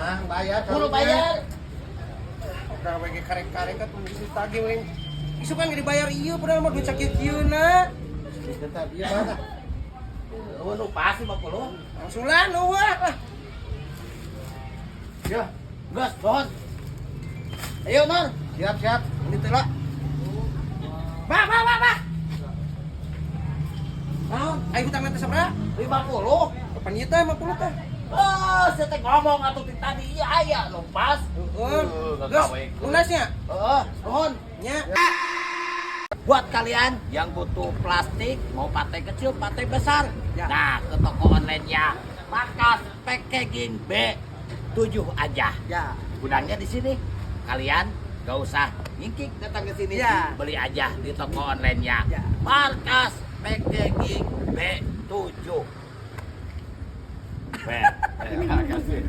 Nah, bayar. Kudu bayar. Gawe ge karek-karek kan geus ditagih we. Isuk kan geus dibayar ieu, padahal mah duit sakieu-kieuna. Tetap ieu mana? Euweuh nu pas 50. Angsulan euweuh lah. Ya, Geus, nuhun. Ayo, Nur. Siap, siap. Ini teh lah. Bah, bah, bah, bah. Naon? Ayo, hutang teh sabaraha? 50. Kapan ieu teh 50 teh? Oh, saya teh ngomong atuh ti tadi ieu aya nu pas. Heeh. Heeh, Geus, lunasnya? Heeh, nuhun. Nya. Buat kalian yang butuh plastik, mau partai kecil, partai besar, Ya. nah, ke toko online-nya Markas Packaging B7 aja. Ya. Gudangnya di sini. Kalian gak usah ngingkik datang ke sini. Ya. Beli aja di toko online-nya. Ya. Markas Packaging B7. B. Terima kasih.